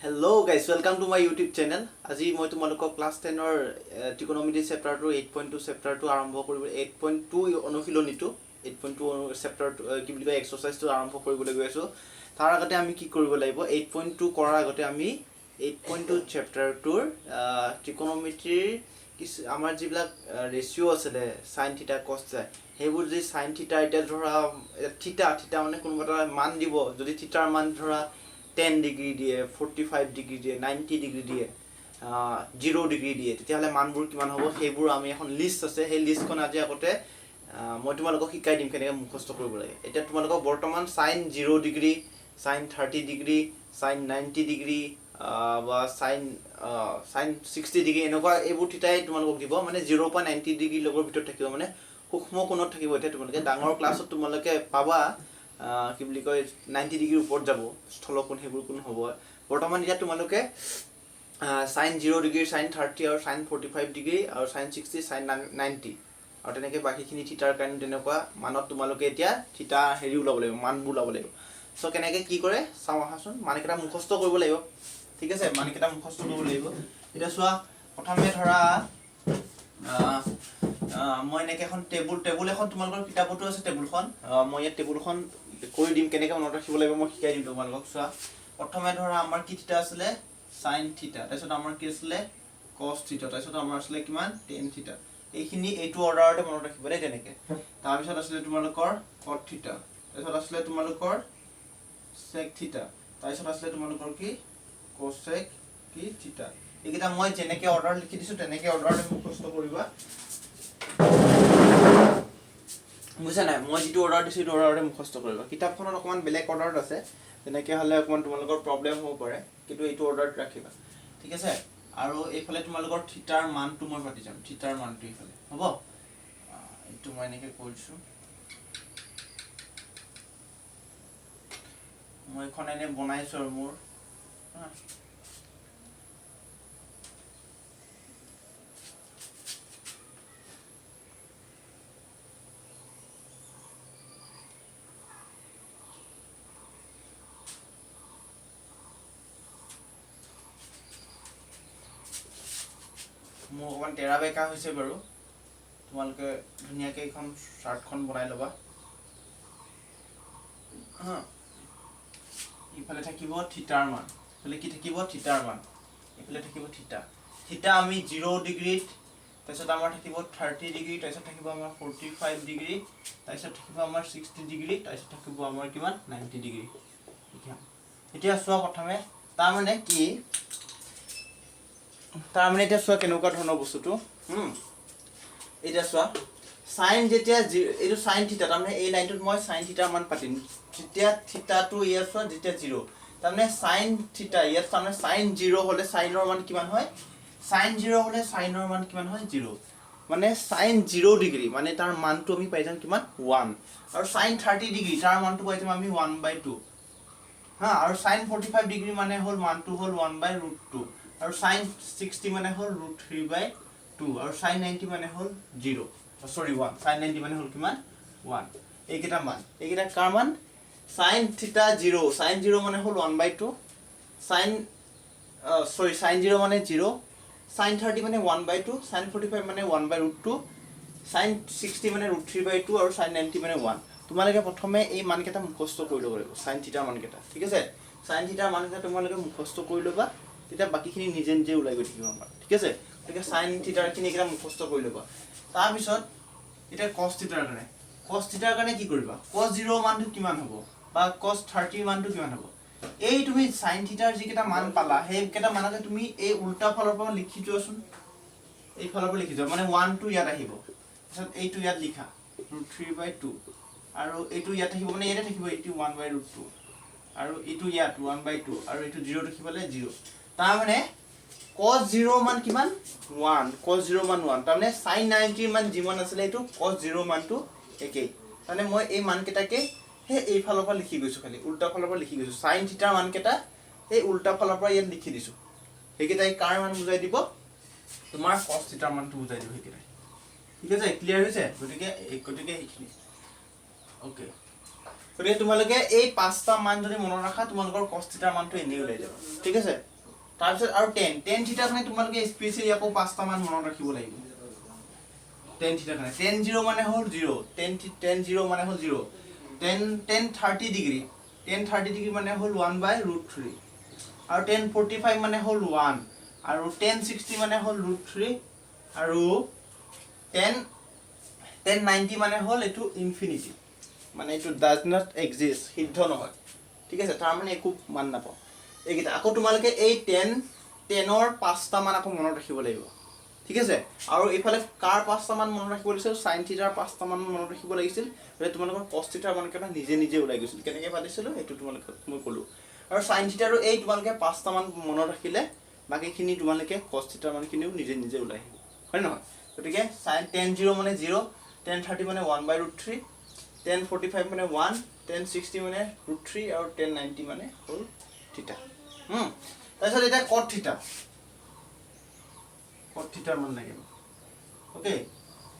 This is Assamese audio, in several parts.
Hello guys, welcome to my YouTube channel. আজি মই তোমালোকক ক্লাছ 10ৰ ট্ৰিকোনমিট্ৰি চেপ্টাৰটো 8.2 চেপ্টাৰটো আৰম্ভ কৰিব, 8.2 অনুশীলনীটো, 8.2 চেপ্টাৰটো কি বুলি কয়, এক্সাৰচাইজটো আৰম্ভ কৰিবলৈ গৈ আছোঁ। তাৰ আগতে আমি কি কৰিব লাগিব? 8.2 কৰাৰ আগতে আমি 8.2 চেপ্টাৰটোৰ ট্ৰিকোনমিট্ৰিৰ কিছু আমাৰ যিবিলাক ৰেচিঅ' আছিলে, চাইন থিটা, কছ থিটা, সেইবোৰ যদি চাইন থিটা, এতিয়া ধৰা থিটা, থিটা মানে কোনোবা এটা মান দিব, যদি থিটাৰ মান ধৰা 10 ডিগ্ৰী দিয়ে, 45 ডিগ্ৰী দিয়ে, 90 ডিগ্ৰী দিয়ে, 0 ডিগ্ৰী দিয়ে, তেতিয়াহ'লে মানবোৰ কিমান হ'ব, সেইবোৰ আমি এখন লিষ্ট আছে, সেই লিষ্টখন আজি আগতে মই তোমালোকক শিকাই দিম কেনেকৈ মুখস্থ কৰিব লাগে। এতিয়া তোমালোকক বৰ্তমান sign 0 degree, sign 30 degree, sign 90 degree বা চাইন 60 ডিগ্ৰী, এনেকুৱা এইবোৰ থিতাই তোমালোকক দিব, মানে 0 পৰা 90 ডিগ্ৰী লগৰ ভিতৰত থাকিব, মানে সূক্ষ্ম কোণত থাকিব। এতিয়া তোমালোকে ডাঙৰ ক্লাছত তোমালোকে পাবা, কি বুলি কয়, 90 ডিগ্ৰীৰ ওপৰত যাব, স্থলকোণ সেইবোৰ কোণ হ'ব। বৰ্তমান এতিয়া তোমালোকে চাইন 0 ডিগ্ৰী, চাইন 30 আৰু চাইন 45 ডিগ্ৰী আৰু চাইন 60, চাইন 90 আৰু তেনেকৈ বাকীখিনি থিতাৰ কাৰণে তেনেকুৱা মানত তোমালোকে এতিয়া থিতা হেৰি ওলাব লাগিব, মানবোৰ ওলাব লাগিব। চ' কেনেকৈ কি কৰে চাওঁ আহাচোন, মানকেইটা মুখস্থ কৰিব লাগিব, ঠিক আছে? মানকেইটা মুখস্থ কৰিব লাগিব। এতিয়া চোৱা, প্ৰথমে ধৰা মই এনেকৈ এখন টেবুল এখন তোমালোকৰ কিতাপতো আছে টেবুলখন, মই ইয়াত টেবুলখন কৰি দিম, কেনেকৈ মনত ৰাখিব লাগিব মই শিকাই দিম তোমালোকক। চোৱা, প্ৰথমে ধৰা আমাৰ কি থিতা আছিলে, চাইন থিতা, তাৰপিছত আমাৰ কি আছিলে, কছ থিতা, তাৰপিছত আমাৰ আছিলে কিমান, টেন থিতা। এইখিনি এইটো অৰ্ডাৰতে মনত ৰাখিব দেই তেনেকৈ। তাৰপিছত আছিলে তোমালোকৰ কট থিতা, তাৰপিছত আছিলে তোমালোকৰ চেক থিতা, তাৰপিছত আছিলে তোমালোকৰ কি, কচেক কি থিতা। এইকেইটা মই যেনেকৈ অৰ্ডাৰ লিখি দিছোঁ তেনেকৈ অৰ্ডাৰতে মুখস্থ কৰিবা, বুজিছা নাই? মই যিটো অৰ্ডাৰ দিছোঁ সেইটো অৰ্ডাৰতে মুখস্থ কৰিবা। কিতাপখনত অকণমান বেলেগ অৰ্ডাৰত আছে, তেনেকৈ হ'লে অকণমান তোমালোকৰ প্ৰব্লেম হ'ব পাৰে, কিন্তু এইটো অৰ্ডাৰত ৰাখিবা, ঠিক আছে? আৰু এইফালে তোমালোকৰ থিতাৰ মানটো মই পাতি যাম, থিতাৰ মানটো এইফালে হ'ব। এইটো মই এনেকৈ কৈ দিছোঁ, মই এইখন এনেই বনাইছোঁ আৰু মোৰ। মোৰ অকণমান তেৰা বেঁকা হৈছে বাৰু, তোমালোকে ধুনীয়াকৈ এইখন চাৰ্টখন বনাই ল'বা। হা, ইফালে থাকিব থিতাৰ মান, ইফালে কি থাকিব, থিতাৰ মান, এইফালে থাকিব থিতা। থিতা আমি 0 ডিগ্ৰীত, তাৰপিছত আমাৰ থাকিব 30 ডিগ্ৰী, তাৰপিছত থাকিব আমাৰ 45 ডিগ্ৰী, তাৰপিছত থাকিব আমাৰ 60 ডিগ্ৰী, তাৰপিছত থাকিব আমাৰ কিমান, 90 ডিগ্ৰী। এতিয়া চোৱা প্ৰথমে, তাৰমানে কি, তাৰমানে এতিয়া চোৱা কেনেকুৱা ধৰণৰ বস্তুটো। এতিয়া চোৱা, চাইন যেতিয়া এইটো চাইন থিতা, তাৰমানে এই লাইনটোত মই চাইন থিতাৰ মান পাতিম, যেতিয়া থিতাটো ইয়াত চোৱা যেতিয়া 0, তাৰমানে চাইন থিতা ইয়াত, তাৰমানে চাইন 0 হ'লে চাইনৰ মান কিমান হয়, চাইন 0 হ'লে চাইনৰ মান কিমান হয়, 0, মানে চাইন 0 ডিগ্ৰী মানে তাৰ মানটো আমি পাই যাম কিমান, 1। আৰু চাইন 30 ডিগ্ৰী তাৰ মানটো পাই যাম আমি 1/2। হা, আৰু চাইন 45 ডিগ্ৰী মানে হ'ল মানটো হ'ল 1/√2, আৰু চাইন 60 মানে হ'ল √3/2, আৰু চাইন 90 মানে হ'ল 0, চৰি 1, চাইন 90 মানে হ'ল কিমান, 1। এইকেইটা মান, এইকেইটা কাৰ মান, চাইন থিতা 0, চাইন 0 মানে হ'ল 1/2, চাইন 0 মানে 0, চাইন 30 মানে 1/2, চাইন 45 মানে 1/√2, চাইন 60 মানে √3/2, আৰু চাইন 90 মানে 1। তোমালোকে প্ৰথমে এই মানকেইটা মুখস্থ কৰি ল'ব লাগিব, চাইন থিতাৰ মানকেইটা, ঠিক আছে? চাইন থিতাৰ মানকেইটা তোমালোকে মুখস্থ কৰি ল'বা, তেতিয়া বাকীখিনি নিজে নিজে ওলাই গৈ থাকিব আমাৰ, ঠিক আছে? গতিকে চাইন থিতাৰখিনি এইকেইটা মুখস্থ কৰি ল'বা। তাৰপিছত এতিয়া কছ থিতাৰ কাৰণে, কছ থিতাৰ কাৰণে কি কৰিবা, কছ 0 মানটো কিমান হ'ব বা কছ 30 মানটো কিমান হ'ব, এই তুমি চাইন থিতাৰ যিকেইটা মান পালা সেইকেইটা মানকে তুমি এই উল্টা ফালৰ পৰা লিখি যোৱাচোন, এই ফালৰ পৰা লিখি যোৱা, মানে 1টো ইয়াত আহিব, তাৰপিছত এইটো ইয়াত লিখা √3/2, আৰু এইটো ইয়াত থাকিব, মানে ইয়াতে থাকিব এইটো 1/√2, আৰু এইটো ইয়াত 1/2, আৰু এইটো 0 লিখি পালে 0। তাৰমানে কছ 0 মান কিমান, 1, কছ 0 মান 1, তাৰমানে চাইন 90 মান যিমান আছিলে এইটো কছ 0 মানটো একেই। তাৰমানে মই এই মানকেইটাকে সেই এইফালৰ পৰা লিখি গৈছোঁ, খালি উল্টা ফালৰ পৰা লিখি গৈছোঁ, চাইন থিতাৰ মানকেইটা এই উল্টা ফালৰ পৰা ইয়াত লিখি দিছোঁ। সেইকেইটাই কাৰ মান বুজাই দিব, তোমাৰ কছ থিতাৰ মানটো বুজাই দিব সেইকেইটাই, ঠিক আছে? ক্লিয়াৰ হৈছে? গতিকে সেইখিনি অ'কে। গতিকে তোমালোকে এই পাঁচটা মান যদি মনত ৰাখা, তোমালোকৰ কছ থিতাৰ মানটো এনেই ওলাই যাব, ঠিক আছে? তাৰপিছত আৰু টেন টেন থিটাৰ কাৰণে তোমালোকে স্পেচিয়েলি আকৌ পাঁচটামান মনত ৰাখিব লাগিব। টেন থিটাৰ কাৰণে টেন জিৰ' মানে হ'ল জিৰ', টেন টেন জিৰ' মানে হ'ল zero. Tan 30 degree, tan 30 degree মানে হ'ল ওৱান বাই ৰুট থ্ৰী আৰু টেন 45 মানে হ'ল ওৱান আৰু টেন 60 মানে হ'ল ৰুট থ্ৰী আৰু টেন টেন 90 মানে হ'ল এইটো ইনফিনিটি, মানে এইটো ডাজ not exist, সিদ্ধ নহয়। ঠিক আছে, তাৰমানে একো মান নাপাওঁ এইকেইটা। আকৌ তোমালোকে এই টেন টেনৰ পাঁচটামান আকৌ মনত ৰাখিব লাগিব। ঠিক আছে, আৰু এইফালে কাৰ পাঁচটামান মনত ৰাখিব লাগিছিল? চাইন থিটাৰ পাঁচটামান মনত ৰাখিব লাগিছিল। গতিকে তোমালোকৰ কছ থিটাৰ মানকেইটা নিজে নিজে ওলাই গৈছিল। কেনেকৈ পাতিছিলোঁ সেইটো তোমালোকক মই ক'লোঁ। আৰু চাইন থিটাৰো এই তোমালোকে পাঁচটামান মনত ৰাখিলে বাকীখিনি তোমালোকে কছ থিটাৰ মানখিনিও নিজে নিজে ওলাই আহিব, হয় নহয়? গতিকে চাইন টেন জিৰ' মানে জিৰ', টেন 30 মানে one by root three, tan 45 মানে ওৱান, টেন 60 মানে ৰুট থ্ৰী আৰু টেন 90 মানে হ'ল থিটা। তাৰপিছত এতিয়া কট থিটা, কট থিটাৰ মান লাগিব। অ'কে,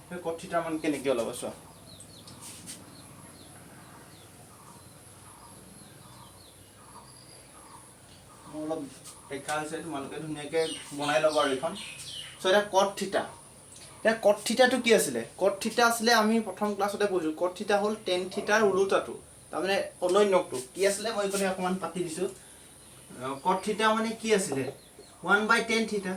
সেই কট থিটাৰ মান কেনেকৈ ওলাব চোৱা। মোৰ অলপ দেখা হৈছে, তোমালোকে ধুনীয়াকৈ বনাই ল'বা আৰু এইখন। চ' এতিয়া কট থিটা, এতিয়া কট থিটাটো কি আছিলে? কট থিটা আছিলে, আমি প্ৰথম ক্লাছতে পঢ়িছোঁ, কট থিটা হ'ল টেন থিটাৰ ওলোটাটো, তাৰমানে অনন্যকটো কি আছিলে মই এইকণে অকণমান পাতি দিছোঁ। কট থিটা মানে কি আছিলে? ওৱান বাই টেন থিটা।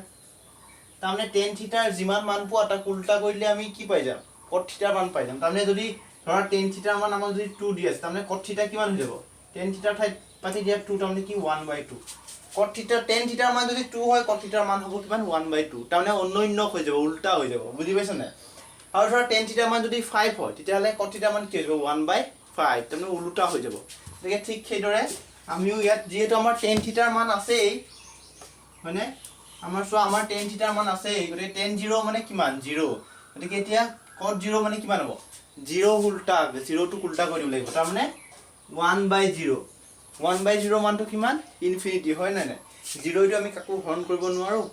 তাৰমানে টেন থিটাৰ যিমান মান পোৱা তাক উল্টা কৰি দিলে আমি কি পাই যাম? কট থিটাৰ মান পাই যাম। তাৰমানে যদি ধৰা টেন থিটাৰ মান আমাক যদি টু দি আছে, তাৰমানে কট থিটা কিমান হৈ যাব? টেন থিটাৰ ঠাইত পাতি দিয়া টু, তাৰমানে কি one by two. Cot theta, tan থিটাৰ মান যদি টু হয়, কট থিটাৰ মান হ'ব কিমান? ওৱান বাই টু। তাৰমানে অনন্যক হৈ যাব, উল্টা হৈ যাব। বুজি পাইছা নাই? আৰু ধৰা টেন থিটাৰ মান যদি ফাইভ হয়, তেতিয়াহ'লে কট থিটাৰ মান কি হৈ যাব? ওৱান বাই ফাইভ, তাৰমানে ওলোটা হৈ যাব। গতিকে ঠিক সেইদৰে আমিও ইয়াত যিহেতু আমাৰ টেন থিটাৰ মান আছেই, হয়নে? আমাৰ চোৱা, আমাৰ টেন থিটাৰ মান আছেই, গতিকে টেন জিৰ' মানে কিমান? জিৰ'। গতিকে এতিয়া কট জিৰ' মানে কিমান হ'ব? জিৰ' উল্টা, জিৰ'টোক উল্টা কৰি দিব লাগিব, তাৰমানে one by zero. One by zero' মানটো কিমান? ইনফিনিটি, হয় নাই? নাই, জিৰ'টো আমি কাকো হৰণ কৰিব নোৱাৰোঁ,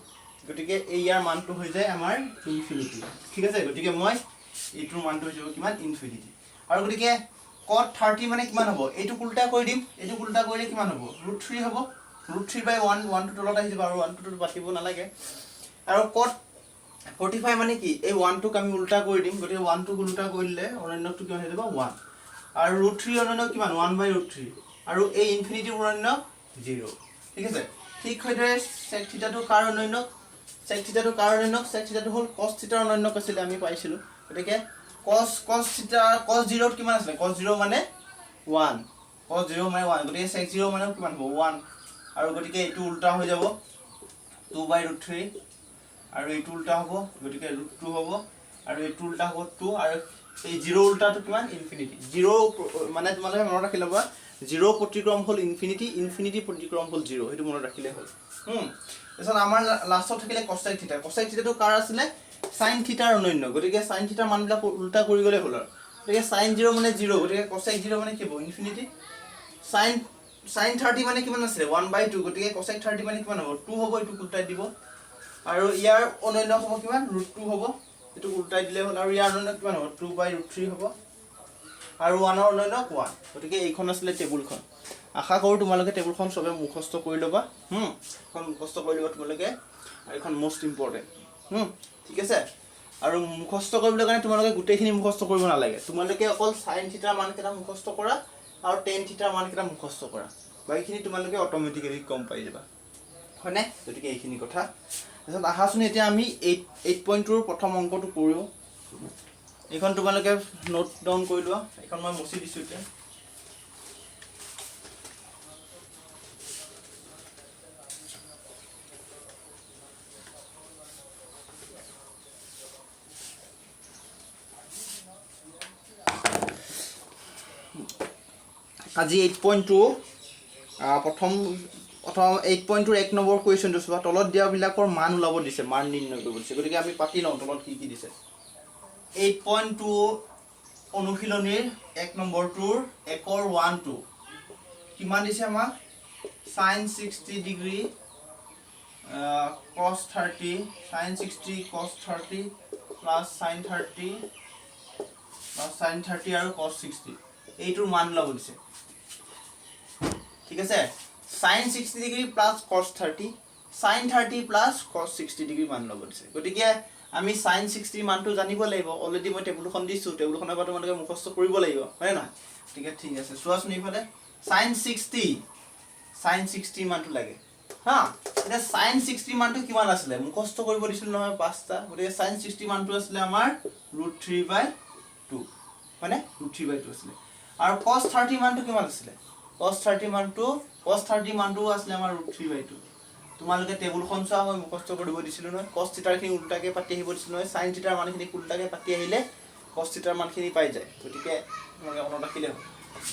গতিকে এই ইয়াৰ মানটো হৈ যায় আমাৰ ইনফিনিটি। ঠিক আছে, গতিকে মই এইটোৰ মানটো হৈ যাব কিমান? ইনফিনিটি। আৰু গতিকে কট 30 মানে কিমান হ'ব? এইটোক উল্টা কৰি দিম। এইটোক উল্টা কৰিলে কিমান হ'ব? ৰুট থ্ৰী হ'ব। ৰুট থ্ৰী বাই ওৱান, ওৱানটো তলত আহি যাব আৰু ওৱানটোতো পাতিব নালাগে। আৰু কট 45 মানে কি? এই ওৱানটোক আমি উল্টা কৰি দিম। গতিকে ওৱানটোক উল্টা কৰি দিলে অনন্যকটো কিমান হৈ যাব? ওৱান। আৰু ৰুট থ্ৰী অনন্যক কিমান? ওৱান বাই ৰুট থ্ৰী। আৰু এই ইনফিনিটিৰ অনন্যক জিৰ'। ঠিক আছে, ঠিক সেইদৰে চেক থিটাটো কাৰ অনন্যক? চেক থিটাটো কাৰ অনন্যক? চেক থিটাটো হ'ল কছ থিটাৰ অনন্যক আছিলে, আমি পাইছিলোঁ। গতিকে কছ থিটা, কছ জিৰ'ত কিমান আছিলে? কছ জিৰ' মানে ওৱান, কছ জিৰ' মানে ওৱান। গতিকে চেক জিৰ' মানেও কিমান হ'ব? ওৱান। আৰু গতিকে এইটো উল্টা হৈ যাব টু বাই ৰুট থ্ৰী আৰু এইটো উল্টা হ'ব, গতিকে ৰুট টু হ'ব আৰু এইটো উল্টা হ'ব টু আৰু এই জিৰ' উল্টাটো কিমান? ইনফিনিটি। জিৰ' মানে তোমালোকে মনত ৰাখি ল'বা, জিৰ' প্ৰতিক্ৰম হ'ল ইনফিনিটি, ইনফিনিটি প্ৰতিক্ৰম হ'ল জিৰ', সেইটো মনত ৰাখিলে হ'ল। তাৰপিছত আমাৰ লাষ্টত থাকিলে কচেক থিটা। কচেক থিটাটো কাৰ আছিলে? চাইন থিটাৰ অনন্য। গতিকে চাইন থিটাৰ মানবিলাক উল্টা কৰি গ'লে হ'ল আৰু। গতিকে চাইন জিৰ' মানে জিৰ', গতিকে কচেক জিৰ' মানে কি হ'ব? ইনফিনিটি। চাইন 30 মানে কিমান আছিলে? ওৱান বাই টু। গতিকে কচেক 30 মানে কিমান হ'ব? টু হ'ব, এইটো উল্টাই দিব। আৰু ইয়াৰ অনন্য হ'ব কিমান? ৰুট টু হ'ব, এইটো উল্টাই দিলে হ'ল। আৰু ইয়াৰ অনন্য কিমান হ'ব? টু বাই ৰুট থ্ৰী হ'ব আৰু ওৱানৰ অনন্য ওৱান। গতিকে এইখন আছিলে টেবুলখন। আশা কৰোঁ তোমালোকে টেবুলখন চবে মুখস্থ কৰি ল'বা। এইখন মুখস্থ কৰি ল'বা তোমালোকে আৰু এইখন মষ্ট ইম্পৰ্টেণ্ট। ঠিক আছে, আৰু মুখস্থ কৰিবলৈ কাৰণে তোমালোকে গোটেইখিনি মুখস্থ কৰিব নালাগে। তোমালোকে অকল চাইন থিটাৰ মানকেইটা মুখস্থ কৰা আৰু টেন থিটাৰ মানকেইটা মুখস্থ কৰা, বাকীখিনি তোমালোকে অট'মেটিকেলি গম পাই যাবা, হয়নে? গতিকে এইখিনি কথা। তাৰপিছত আহাচোন এতিয়া আমি 8.2ৰ প্ৰথম অংকটো কৰোঁ। এইখন তোমালোকে নোট ডাউন কৰি লোৱা, এইখন মই মচি দিছোঁ এতিয়া। আজি 8.2 প্ৰথম 8.2ৰ 1 নম্বৰ কুৱেশ্যনটো চোৱা। তলত দিয়াবিলাকৰ মান ওলাব দিছে, মান নিৰ্ণয় কৰিব দিছে। গতিকে আমি পাতি লওঁ তলত কি কি দিছে। 8.2 অনুশীলনীৰ 1 নম্বৰটোৰ একৰ ওৱান টু কিমান দিছে আমাক? Sine 60 degree cos 30, sine 60 cos 30 plus sine 30 plus sine 30 আৰু কছ 60, এইটোৰ মান ওলাব দিছে। ঠিক আছে, sine 60 degree plus cos 30, Sine 30 plus cos 60 degree মান ল'ব দিছে। গতিকে আমি চাইন 60 মানটো জানিব লাগিব। অলৰেডি মই টেবুলখন দিছোঁ, টেবুলখনৰ পৰা তোমালোকে মুখস্থ কৰিব লাগিব, হয়নে নহয়? গতিকে ঠিক আছে, চোৱাচোন এইফালে চাইন 60, চাইন 60 মানটো লাগে। হা, এতিয়া চাইন 60 মানটো কিমান আছিলে? মুখস্থ কৰিব দিছিলোঁ নহয় 5টা। গতিকে চাইন 60 মানটো আছিলে আমাৰ √3/2, হয়নে? √3/2 আছিলে। আৰু কছ 30 মানটো কিমান আছিলে? কছ 30 মানটো, কছ 30 মানটোও আছিলে আমাৰ √3/2। তোমালোকে টেবুলখন চোৱা, মই মুখস্থ কৰিব দিছিলোঁ নহয়। কছ থিটাৰখিনি উল্টাকৈ পাতি আহিব দিছিলোঁ নহয়, চাইন থিটাৰ মানখিনি উল্টাকৈ পাতি আহিলে কছ থিটাৰ মানখিনি পাই যায়। গতিকে তোমালোকে মনত ৰাখিলে হ'ল।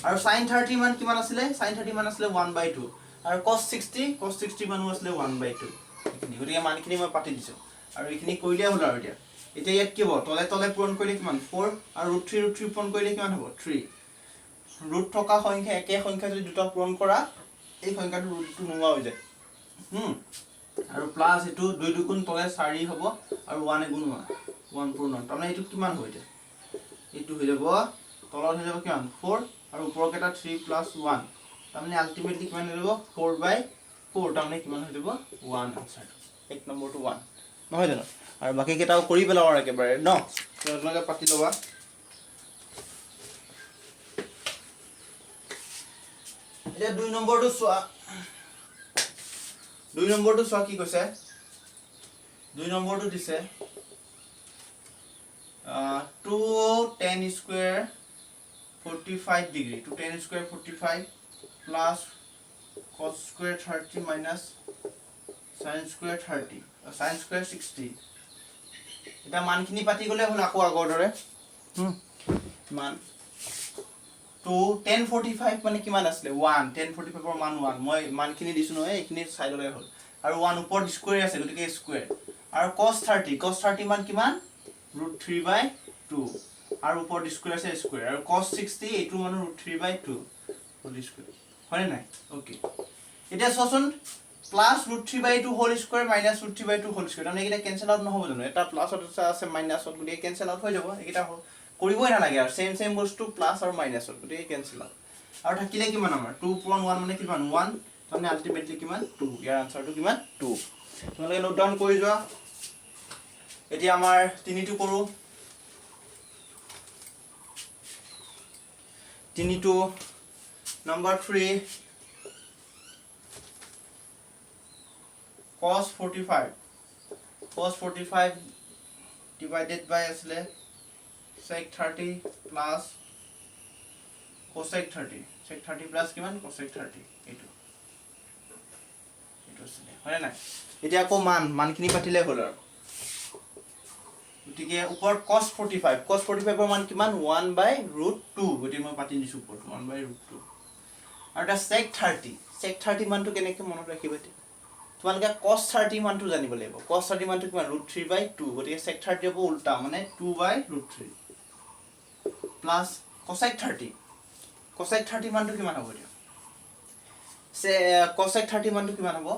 আৰু চাইন 30 মান কিমান আছিলে? চাইন 30 মান আছিলে 1/2। আৰু কছ 60, কছ 60 মানো আছিলে 1/2। এইখিনি, গতিকে মানখিনি মই পাতি দিছোঁ আৰু এইখিনি কৰিলেই হ'ল। আৰু এতিয়া এতিয়া ইয়াত কি হ'ব? তলে তলে পূৰণ কৰিলে কিমান? 4। আৰু √3 √3 পূৰণ কৰিলে কিমান হ'ব? 3। ৰুট থকা সংখ্যা একে সংখ্যা যদি দুটা পূৰণ কৰা, এই সংখ্যাটো ৰুটটো নোহোৱা হৈ যায়। আৰু প্লাছ এইটো 2 দুগুণ তলে 4 হ'ব আৰু 1 এগুণ 1, 1 পূৰণ 1। তাৰমানে এইটো কিমান হ'ব এতিয়া? এইটো হৈ যাব, তলত হৈ যাব কিমান? 4 আৰু ওপৰকেইটা 3 প্লাছ 1, তাৰমানে আল্টিমেটলি কিমান হৈ যাব? 4/4, তাৰমানে কিমান হৈ যাব? 1 আনচাৰটো। 1 নম্বৰটো 1, নহয় জানো? আৰু বাকীকেইটাও কৰি পেলাওঁ আৰু একেবাৰে ন, তোমালোকে পাতি ল'বা। এতিয়া 2 নম্বৰটো চোৱা। 2 নম্বৰটো চোৱা কি কৈছে? 2 নম্বৰটো দিছে 2 tan square 45 degree, 2 tan square 45 plus cos square 30 minus sin square 30, sin square 60। এটা মানখিনি পাতি গ'লে হ'ল আকৌ আগৰ দৰে। মান 2 tan 45 মানে কিমান আছিলে? 1। tan 45 ৰ মান 1। মই মানখিনি দিছোঁ নহয়, এইখিনি চাই ল'লে হ'ল। আৰু 1 ওপৰত স্কোৱেৰ আছে, গতিকে স্কোৱেৰ। আৰু cos 30, cos 30 মান কিমান? √3/2। আৰু ওপৰত স্কোৱেৰ আছে, স্কোৱেৰ। আৰু cos 60 এইটো মানে √3/2 হোল স্কোৱেৰ, হয়নে নাই? অ'কে, এতিয়া চোৱাচোন plus √3/2 whole square minus √3/2 whole square, তাৰমানে এইকেইটা কেঞ্চেল আউট নহ'ব জানো? এটা প্লাছত আছে মাইনাছত, গতিকে কেঞ্চেল আউট হৈ যাব। এইকেইটা কৰিবই নালাগে আৰু, ছেম ছেম বস্তু প্লাছ আৰু মাইনাছত, গতিকে কেঞ্চেল আউট। আৰু থাকিলে কিমান আমাৰ? 2 পূৰণ 1 মানে কিমান? 1, তাৰমানে আল্টিমেটলি কিমান? 2। ইয়াৰ আনচাৰটো কিমান? 2। তোমালোকে নোট ডাউন কৰি যোৱা। এতিয়া আমাৰ তিনিটো কৰোঁ। তিনিটো number 3 cos 45, cos 45 divided by আছিলে sec 30 plus cosec 30, sec 30 plus কিমান? cosec 30। এইটো এইটো আছিলে, হয়নে নাই? এতিয়া আকৌ মানখিনি পাতিলে হ'ল আৰু। গতিকে ওপৰত cos 45, cos 45 ৰ মান কিমান? 1/√2। গতিকে মই পাতি দিছোঁ ওপৰত 1/√2। আৰু এটা sec 30, sec 30 মানটো কেনেকৈ মনত ৰাখিবা এতিয়া? তোমালোকে cos 30 মানটো জানিব লাগিব। cos 30 মানটো কিমান? √3/2। গতিকে sec 30 হ'ব উল্টা, মানে 2/√3 প্লাছ cosec 30, cosec 30 মানটো কিমান হ'ব এতিয়া? cosec 30 মানটো কিমান হ'ব?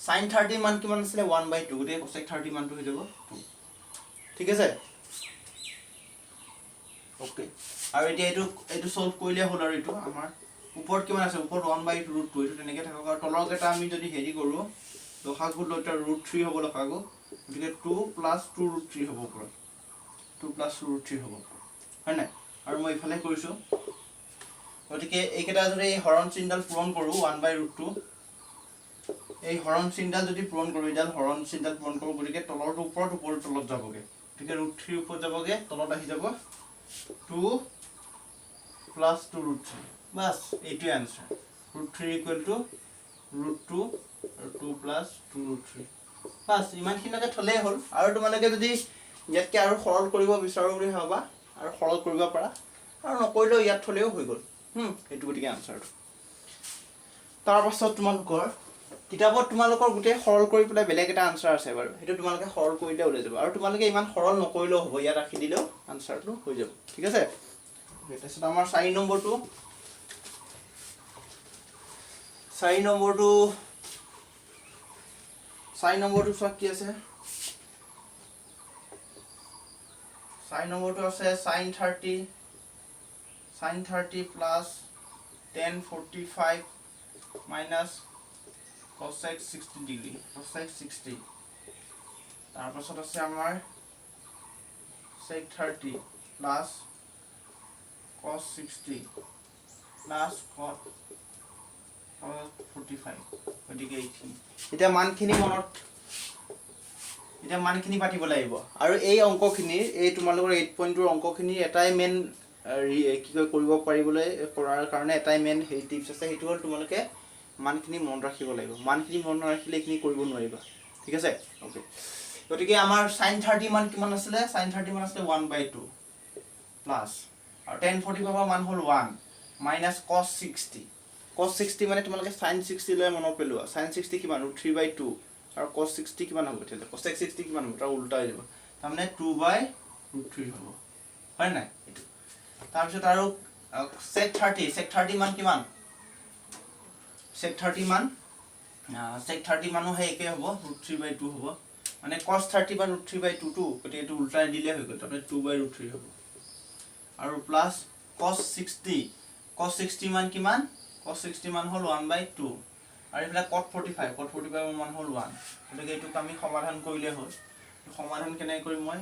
sin 30 মান কিমান আছিলে? 1/2। গতিকে cosec 30 মানটো হৈ যাব 2। ঠিক আছে, অ'কে। আৰু এতিয়া এইটো এইটো সলভ কৰিলে হ'ল। আৰু এইটো আমাৰ ওপৰত কিমান আছে? ওপৰত 1/√2, এইটো তেনেকৈ থাকক। আৰু তলৰকেইটা আমি যদি হেৰি কৰোঁ, লসাগু লৈ √3 হ'ব লসাগু, গতিকে 2 প্লাছ 2 √3 হ'ব ওপৰত, 2 প্লাছ 2 √3 হ'ব ওপৰত, হয় নাই? আৰু মই ইফালে কৰিছোঁ। গতিকে এইকেইটা যদি এই হৰণ চিনডাল পূৰণ কৰোঁ, 1/√2, এই হৰণ চিনডাল যদি পূৰণ কৰোঁ, এইডাল হৰণ চিনডাল পূৰণ কৰোঁ, গতিকে তলৰটো ওপৰত, ওপৰটো তলত যাবগৈ। গতিকে √3 ওপৰত যাবগৈ, তলত আহি যাব 2 প্লাছ 2 √3। বাছ, এইটোৱে আনচাৰ। √3 ইকুৱেল টু √2 আৰু 2 প্লাছ 2 √3। বাছ, ইমানখিনিলৈকে থ'লেই হ'ল। আৰু তোমালোকে যদি ইয়াতকৈ আৰু সৰল কৰিব বিচাৰোঁ বুলি ভাবা, আৰু সৰল কৰিব পাৰা, আৰু নকৰিলেও ইয়াত থ'লেও হৈ গ'ল। এইটো গতিকে আনচাৰটো। তাৰপাছত তোমালোকৰ কিতাপত তোমালোকৰ গোটেই সৰল কৰি পেলাই বেলেগ এটা আনচাৰ আছে বাৰু, সেইটো তোমালোকে সৰল কৰিলে ওলাই যাব। আৰু তোমালোকে ইমান সৰল নকৰিলেও হ'ব, ইয়াত ৰাখি দিলেও আনচাৰটো হৈ যাব। ঠিক আছে। তাৰপিছত আমাৰ 4 নম্বৰটো, 4 নম্বৰটো, 4 নম্বৰটো চোৱা কি আছে। 4 নম্বৰটো আছে sin 30, sin 30 plus tan 45 minus Cosec 60 degree, cosec 60। তাৰপাছত আছে আমাৰ sec 30 plus cos 60 plus cot 45। গতিকে এইখিনি এতিয়া মানখিনি মনত, এতিয়া মানখিনি পাতিব লাগিব। আৰু এই অংকখিনিৰ, এই তোমালোকৰ 8.2ৰ অংকখিনিৰ এটাই মেইন কি কয়, কৰিব পাৰিবলৈ কৰাৰ কাৰণে এটাই মেইন হেৰি টিপছ আছে, সেইটো হ'ল তোমালোকে মানখিনি মনত ৰাখিব লাগিব। মানখিনি মনত নাৰাখিলে এইখিনি কৰিব নোৱাৰিবা, ঠিক আছে? অ'কে, গতিকে আমাৰ চাইন 30 মান কিমান আছিলে? চাইন 30 মান আছিলে 1/2 প্লাছ আৰু টেন 45ৰ মান হ'ল 1 মাইনাছ কছ 60। কছ 60 মানে তোমালোকে চাইন 60 লৈ মনত পেলোৱা। চাইন 60 কিমান? √3/2। আৰু কছ 60 কিমান হ'ব তেতিয়াহ'লে? কছেক 60 কিমান হ'ব? তাৰ উল্টা হৈ যাব, তাৰমানে 2/√3 হ'ব, হয় নাই এইটো? তাৰপিছত আৰু চেক 30। চেক 30 মান কিমান? চেক 30 মান, চেক 30 মানো সেই একেই হ'ব, √3/2 হ'ব। মানে কছ 30 বা √3/2টো, গতিকে এইটো উল্টাই দিলে হৈ গ'ল, তাৰমানে 2/√3 হ'ব। আৰু প্লাছ কছ 60। কছ 60 মান কিমান? কছ 60 মান হ'ল 1/2। আৰু এইফালে কট 45, কট 45ৰ মান হ'ল 1। গতিকে এইটোক আমি সমাধান কৰিলে হ'ল। সমাধান কেনেকৈ কৰিম মই?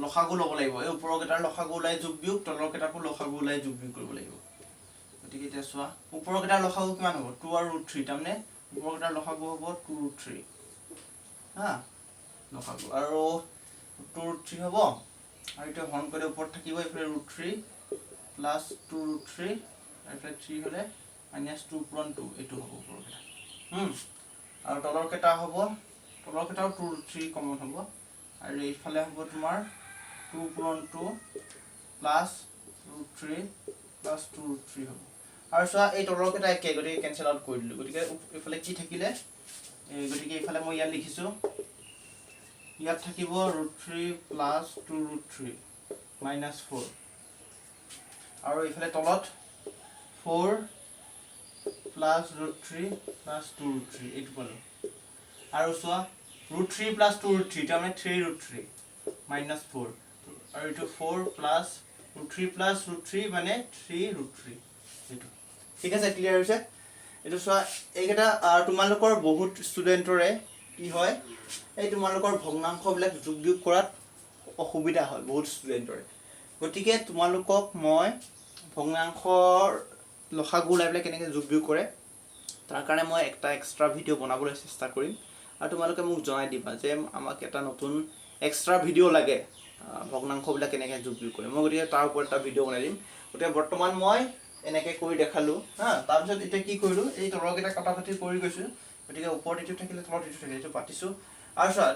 লসাগু ল'ব লাগিব। এই ওপৰৰ কেইটাৰ লসাগু ওলাই যোগ বিয়োগ, তলৰ কেইটাকো লসাগু ওলাই যোগ বিয়োগ কৰিব লাগিব। গতিকে এতিয়া চোৱা, ওপৰৰ কেইটাৰ লসাগু কিমান হ'ব? 2 আৰু √3। তাৰমানে ওপৰৰ কেইটাৰ লসাগু হ'ব 2 √3। হা, লসাগু আৰু 2 √3 হ'ব। আৰু এতিয়া হৰণ কৰিলে ওপৰত থাকিব এইফালে √3 প্লাছ 2 √3, আৰু এইফালে 3 হ'লে মাইনাছ 2 পূৰণ 2, এইটো হ'ব ওপৰৰ কেইটা। আৰু তলৰ কেইটা হ'ব, তলৰ কেইটাও 2 √3 কমন হ'ব। আৰু এইফালে হ'ব তোমাৰ 2 পূৰণ 2 প্লাছ √3 প্লাছ 2 √3 হ'ব। আৰু চোৱা, এই তলৰ কেইটা একে, গতিকে কেঞ্চেল আউট কৰি দিলোঁ। গতিকে এইফালে কি থাকিলে? এই গতিকে এইফালে মই ইয়াত লিখিছোঁ, ইয়াত থাকিব √3 প্লাছ 2 √3 মাইনাছ 4, আৰু এইফালে তলত 4 প্লাছ √3 প্লাছ 2 √3, এইটো পালোঁ। আৰু চোৱা, √3 প্লাছ 2 √3, তাৰমানে 3 √3 মাইনাছ 4, আৰু এইটো 4 প্লাছ √3 প্লাছ √3 মানে 3 √3, এইটো। ঠিক আছে, ক্লিয়াৰ হৈছে এইটো? চোৱা, এইকেইটা তোমালোকৰ বহুত ষ্টুডেণ্টৰে কি হয়, এই তোমালোকৰ ভগ্নাংশবিলাক যোগ বিয়োগ কৰাত অসুবিধা হয় বহুত ষ্টুডেণ্টৰে। গতিকে তোমালোকক মই ভগ্নাংশৰ লসাগু ওলাই পেলাই কেনেকৈ যোগ বিয়োগ কৰে, তাৰ কাৰণে মই এটা এক্সট্ৰা ভিডিঅ' বনাবলৈ চেষ্টা কৰিম। আৰু তোমালোকে মোক জনাই দিবা যে আমাক এটা নতুন এক্সট্ৰা ভিডিঅ' লাগে, ভগ্নাংশবিলাক কেনেকৈ যোগ বিয়োগ কৰে। মই গতিকে তাৰ ওপৰত এটা ভিডিঅ' বনাই দিম। গতিকে বৰ্তমান মই এনেকৈ কৰি দেখালোঁ। হা, তাৰপিছত এতিয়া কি কৰিলোঁ? এই তলৰকেইটা কটা কটি কৰি গৈছোঁ। গতিকে ওপৰত এইটো থাকিলে, তলত এইটো থাকিলে, এইটো পাতিছোঁ। আৰু চোৱা,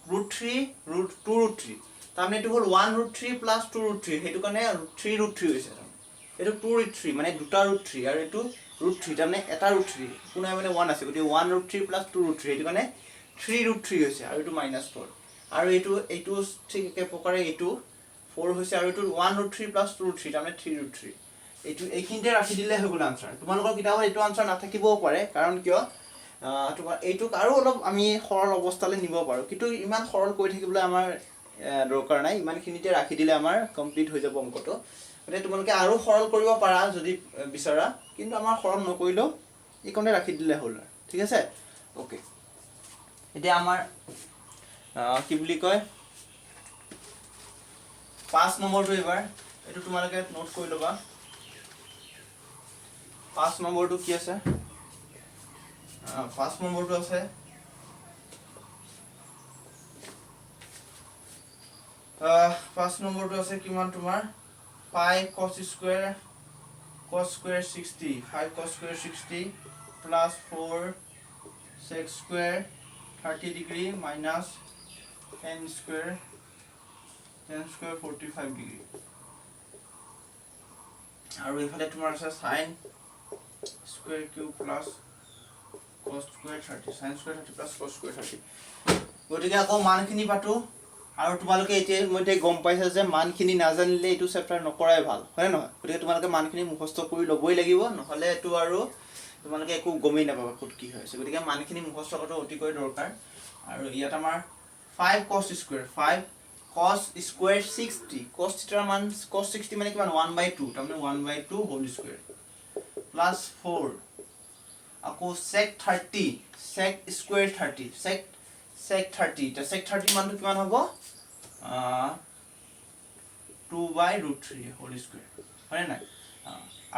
√3 √2 √3, তাৰমানে এইটো হ'ল 1 √3 প্লাছ 2 √3, সেইটো কাৰণে 3 √3 হৈছে। তাৰমানে এইটো 2 √3 মানে দুটা √3, আৰু এইটো √3, তাৰমানে এটা √3, কোনাই মানে 1 আছে। গতিকে 1 √3 প্লাছ 2 √3, সেইটো কাৰণে 3 √3 হৈছে। আৰু এইটো মাইনাছ 4, আৰু এইটো ঠিক একে প্ৰকাৰে এইটো 4 হৈছে, আৰু এইটো 1 √3 প্লাছ 2 √3, তাৰমানে 3 √3। এইটো এইখিনিতে ৰাখি দিলে হৈ গ'ল আনচাৰ। তোমালোকৰ কিতাপত এইটো আনচাৰ নাথাকিবও পাৰে, কাৰণ কিয়, তোমাৰ এইটোক আৰু অলপ আমি সৰল অৱস্থালৈ নিব পাৰোঁ, কিন্তু ইমান সৰল কৰি থাকিবলৈ আমাৰ দৰকাৰ নাই। ইমানখিনিতে ৰাখি দিলে আমাৰ কমপ্লিট হৈ যাব অংকটো। গতিকে তোমালোকে আৰু সৰল কৰিব পাৰা যদি বিচৰা, কিন্তু আমাৰ সৰল নকৰিলেও এইকণতে ৰাখি দিলে হ'ল আৰু। ঠিক আছে, অ'কে। এতিয়া আমাৰ কি বুলি কয়, 5 নম্বৰটো এইবাৰ, এইটো তোমালোকে নোট কৰি ল'বা। 5 নম্বৰটো কি আছে? 5 নম্বৰটো আছে 5 নম্বৰটো আছে কিমান তোমাৰ? 5 cos square, cos square 60, 5 cos square 60 plus 4 sec square 30 degree minus 10 square 45 degree। আৰু এইফালে তোমাৰ আছে sin square cube plus cos square 30, sin square 30 plus cos square 30। গতিকে আকৌ মানখিনি পাতো। আৰু তোমালোকে এতিয়া ইতিমধ্যে গম পাইছা যে মানখিনি নাজানিলে এইটো চেপ্টাৰ নকৰাই ভাল, হয়নে নহয়? গতিকে তোমালোকে মানখিনি মুখস্থ কৰি ল'বই লাগিব, নহ'লে এইটো আৰু তোমালোকে একো গমেই নাপাবা ক'ত কি হৈ আছে। গতিকে মানখিনি মুখস্থ কৰাটো অতিকৈ দৰকাৰ। আৰু ইয়াত আমাৰ 5 cos square, 5 cos square 60, cos থিটাৰ মান, cos 60 মানে কিমান? 1/2, তাৰমানে 1/2 whole square plus 4। আকৌ sec 30, sec square 30, sec 30। এতিয়া চেক থাৰ্টি মানটো কিমান হ'ব? 2 by root 3 whole square, হয়নে নাই?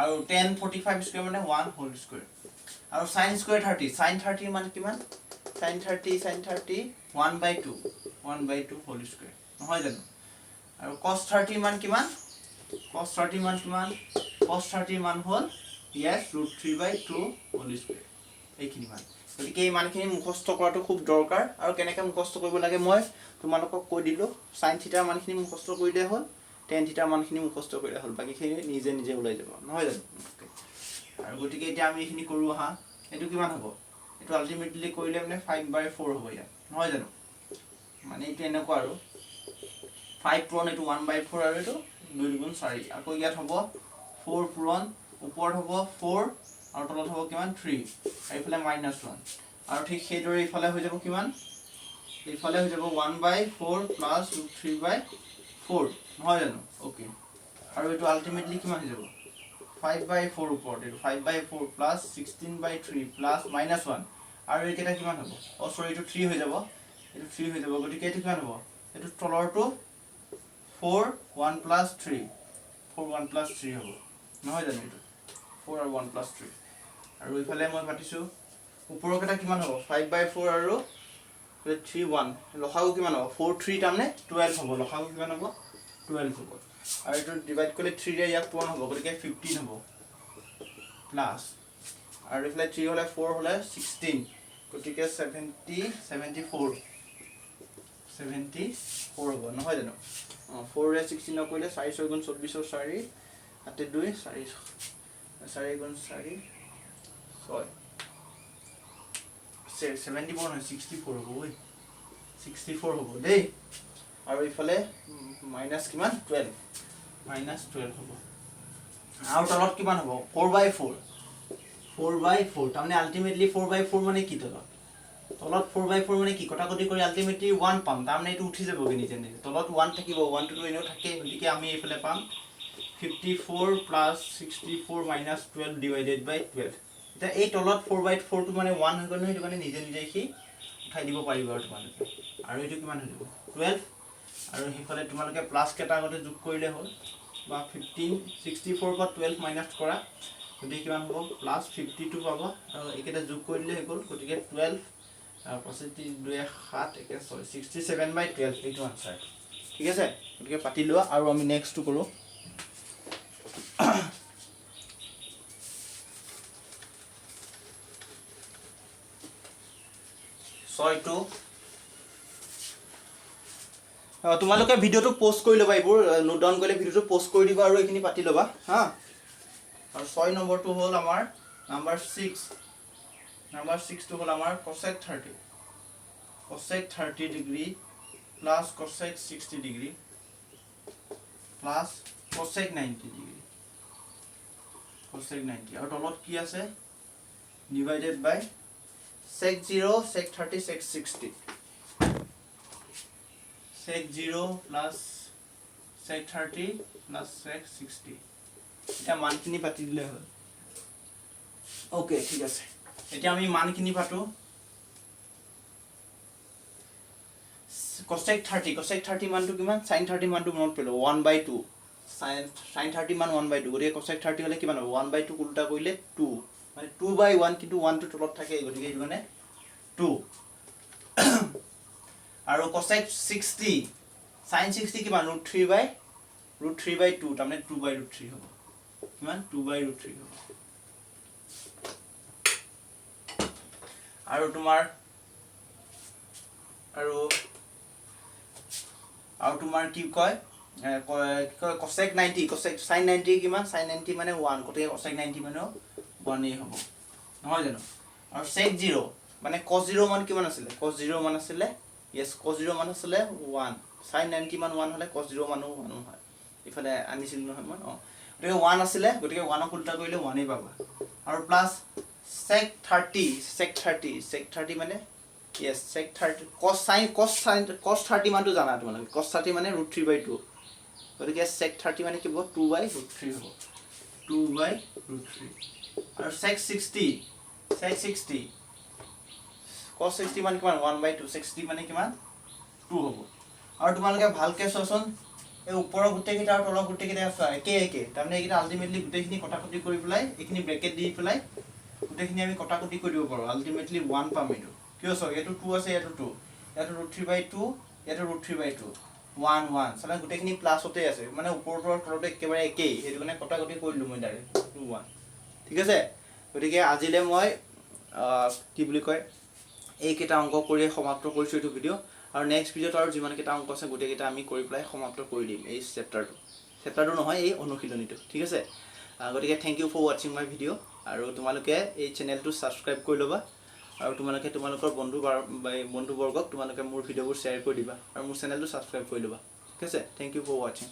আৰু টেন 45 স্কুৱেৰ মানে ওৱান হোল স্কুৱেৰ। আৰু চাইন স্কুৱেৰ 30, চাইন থাৰ্টিৰ মান কিমান? Sine 30, 1 by 2, 1 by 2 whole square, নহয় জানো? আৰু কছ থাৰ্টিৰ মান কিমান? কছ থাৰ্টিৰ মান কিমান? কছ থাৰ্টিৰ মান হ'ল, yes, root 3 by 2 whole square, এইখিনি মান। গতিকে এই মানখিনি মুখস্থ কৰাটো খুব দৰকাৰ। আৰু কেনেকৈ মুখস্থ কৰিব লাগে মই তোমালোকক কৈ দিলোঁ। চাইন থিটাৰ মানখিনি মুখস্থ কৰিলে হ'ল, টেন থিটাৰ মানখিনি মুখস্থ কৰিলে হ'ল, বাকীখিনি নিজে নিজে ওলাই যাব, নহয় জানো? Okay. আৰু গতিকে এতিয়া আমি এইখিনি কৰোঁ আহা। এইটো কিমান হ'ব? এইটো আল্টিমেটলি কৰিলে মানে 5 বাই 4 হ'ব ইয়াত, নহয় জানো? মানে এইটো এনেকুৱা আৰু ফাইভ পূৰণ এইটো 1 বাই 4 আৰু এইটো দুই দুগুণ চাৰি। আকৌ ইয়াত হ'ব ফ'ৰ পূৰণ ওপৰত হ'ব ফ'ৰ আৰু তলত হ'ব কিমান? থ্ৰী। আৰু এইফালে মাইনাছ ওৱান। আৰু ঠিক সেইদৰে ইফালে হৈ যাব কিমান? এইফালে হৈ যাব 1 by 4 plus root 3 by 4, নহয় জানো? অ'কে। আৰু এইটো আল্টিমেটলি কিমান হৈ যাব? 5 বাই 4 ওপৰত এইটো 5 by 4 plus 16 by 3 plus minus 1। আৰু এইকেইটা কিমান হ'ব? অ' চৰি, এইটো থ্ৰী হৈ যাব, এইটো থ্ৰী হৈ যাব। গতিকে এইটো কিমান হ'ব? এইটো তলৰটো 4 1 plus 3, 4 1 plus 3 হ'ব, নহয় জানো? এইটো ফ'ৰ আৰু ওৱান প্লাছ থ্ৰী। আৰু ইফালে মই পাতিছোঁ, ওপৰৰ কেইটা কিমান হ'ব? 5 বাই 4 আৰু থ্ৰী ওৱান। লসাগু কিমান হ'ব? ফ'ৰ থ্ৰী তাৰমানে 12 হ'ব। লসাগু কিমান হ'ব? 12 হ'ব। আৰু এইটো ডিভাইড কৰিলে থ্ৰীৰে ইয়াক পূৰণ হ'ব, গতিকে 15 হ'ব প্লাছ। আৰু এইফালে থ্ৰী হ'লে ফ'ৰ হ'লে 16, গতিকে 74, 74 হ'ব, নহয় জানো? অঁ, ফ'ৰে 16 নকৰিলে চাৰি ছয় গুণ 24ৰ চাৰি, হাতে দুই, চাৰি চাৰি গুণ চাৰি ছয়। 74 নহয়, 64 হ'ব। ঐ, 64 হ'ব দেই। আৰু ইফালে মাইনাছ কিমান? 12, মাইনাছ 12 হ'ব। আৰু তলত কিমান হ'ব? 4 by 4, 4 by 4। তাৰমানে আল্টিমেটলি 4 বাই 4 মানে কি? তলত 4 বাই 4 মানে কি? কটাকটি কৰি আল্টিমেটলি ওৱান পাম। তাৰমানে এইটো উঠি যাবগৈ নিজে নিজে। তলত ওৱান থাকিব, ওৱানটোতো এনেও থাকেই। গতিকে আমি এইফালে পাম 54 plus 64 minus 12 divided by 12। এতিয়া এই তলত 4 বাই 4টো মানে ওৱান হৈ গ'ল নহয়, সেইটো কাৰণে নিজে নিজে সি উঠাই দিব পাৰিব আৰু তোমালোকে। আৰু এইটো কিমান হৈ যাব? 12। আৰু সেইফালে তোমালোকে প্লাছ কেইটা আগতে যোগ কৰিলে হ'ল বা 15, 64ৰ পৰা 12 মাইনাছ কৰা, গতিকে কিমান হ'ব? প্লাছ 52 পাব। আৰু এইকেইটা যোগ কৰি দিলে হৈ গ'ল। গতিকে 12 পাঁচ দুই সাত একে ছয়, 67 বাই 12, এইটো আনচাৰ। ঠিক আছে, গতিকে পাতি লোৱা আৰু আমি নেক্সটটো কৰোঁ। ছয়টো তোমালোকে ভিডিঅ'টো প'ষ্ট কৰি ল'বা। এইবোৰ নোট ডাউন কৰিলে ভিডিঅ'টো প'ষ্ট কৰি দিবা আৰু এইখিনি পাতি ল'বা হা। আৰু ছয় নম্বৰটো হ'ল আমাৰ নাম্বাৰ ছিক্স। নাম্বাৰ ছিক্সটো হ'ল আমাৰ cosec 30, cosec 30 degree plus cosec 60 degree plus cosec 90 degree, cosec 90। আৰু তলত কি আছে? Divided by sec 0, sec 30, sec 60, sec 0 plus sec 30 plus sec 60। এতিয়া মানখিনি পাতি দিলে হ'ল। অ'কে, ঠিক আছে। এতিয়া আমি মানখিনি পাতোঁ। কচেক থাৰ্টি, কচেক থাৰ্টি মানটো কিমান? চাইন থাৰ্টি মানটো মনত পেলোৱা, 1 by 2। Sine 30 মান 1 বাই 2। গতিকে কচেক থাৰ্টি হ'লে কিমান হ'ব? 1 বাই 2 উল্টা কৰিলে টু, মানে 2 বাই 1, কিন্তু ওৱানটো তলত থাকে, গতিকে এইটো মানে টু। আৰু কচেক 60, চাইন 60 কিমান? Root 3 by 2, তাৰমানে 2 বাই ৰুট 3 হ'ব। কিমান? 2 বাই ৰুট 3 হ'ব। আৰু তোমাৰ আৰু তোমাৰ কি কয়, কি কয়, cosec 90, cosec sine 90 কিমান? চাইন 90 মানে ওৱান, গতিকে কচেক 90 মানেও ওৱানেই হ'ব, নহয় জানো? আৰু চেক জিৰ' মানে কচ জিৰ' মান কিমান আছিলে? কচ জিৰ' মান আছিলে, য়েছ, কচ জিৰ' মান আছিলে ওৱান। চাইন 90 মান ওৱান হ'লে কচ জিৰ' মানো ওৱানো হয়। ইফালে আনিছিলোঁ নহয় মই? অঁ, গতিকে ওৱান আছিলে, গতিকে ওৱানক উল্টা কৰিলে ওৱানেই পাবা। আৰু plus sec 30, sec 30, sec 30 মানে, yes, sec 30, cos sine cos sine cos 30 মানটো জানা তোমালোকে। কচ থাৰ্টি মানে ৰুট 3 বাই 2। গতিকে চেক থাৰ্টি মানে কি হ'ব? 2 বাই ৰুট 3 হ'ব, 2 বাই ৰুট 3। আৰু চেক 60, Sec 60, cos 60 মানে কিমান? ওৱান বাই টু। 60 মানে কিমান? টু হ'ব। আৰু তোমালোকে ভালকৈ চোৱাচোন, এই ওপৰৰ গোটেইকেইটা আৰু তলৰ গোটেইকেইটা চোৱা, একে একে। তাৰমানে এইকেইটা আল্টিমেটলি গোটেইখিনি কটাকটি কৰি পেলাই, এইখিনি ব্ৰেকেট দি পেলাই গোটেইখিনি আমি কটাকটি কৰি দিব পাৰোঁ। আল্টিমেটলি ওৱান পাম এইটো। কিয় চাওক, এইটো টু আছে, ইয়াতো টু, ইয়াতো ৰুট থ্ৰী বাই টু, ইয়াতো root three by two, one one. চালে গোটেইখিনি প্লাছতে আছে, মানে ওপৰটো আৰু তলতো একেবাৰে একেই। সেইটো কাৰণে কটাকটি কৰি দিলোঁ মই ডাইৰেক্ট টু ওৱান। ঠিক আছে। গতিকে আজিলৈ মই কি বুলি কয়, এইকেইটা অংক কৰিয়ে সমাপ্ত কৰিছোঁ এইটো ভিডিঅ'। আৰু নেক্সট ভিডিঅ'ত আৰু যিমানকেইটা অংক আছে, গোটেইকেইটা আমি কৰি পেলাই সমাপ্ত কৰি দিম এই চেপ্টাৰটো, চেপ্টাৰটো নহয়, এই অনুশীলনীটো। ঠিক আছে। গতিকে thank you for watching my video. আৰু তোমালোকে এই চেনেলটো ছাবস্ক্ৰাইব কৰি ল'বা আৰু তোমালোকে তোমালোকৰ বন্ধুবৰ্গক তোমালোকে মোৰ ভিডিঅ'বোৰ শ্বেয়াৰ কৰি দিবা আৰু মোৰ চেনেলটো ছাবস্ক্ৰাইব কৰি ল'বা। ঠিক আছে। Thank you for watching.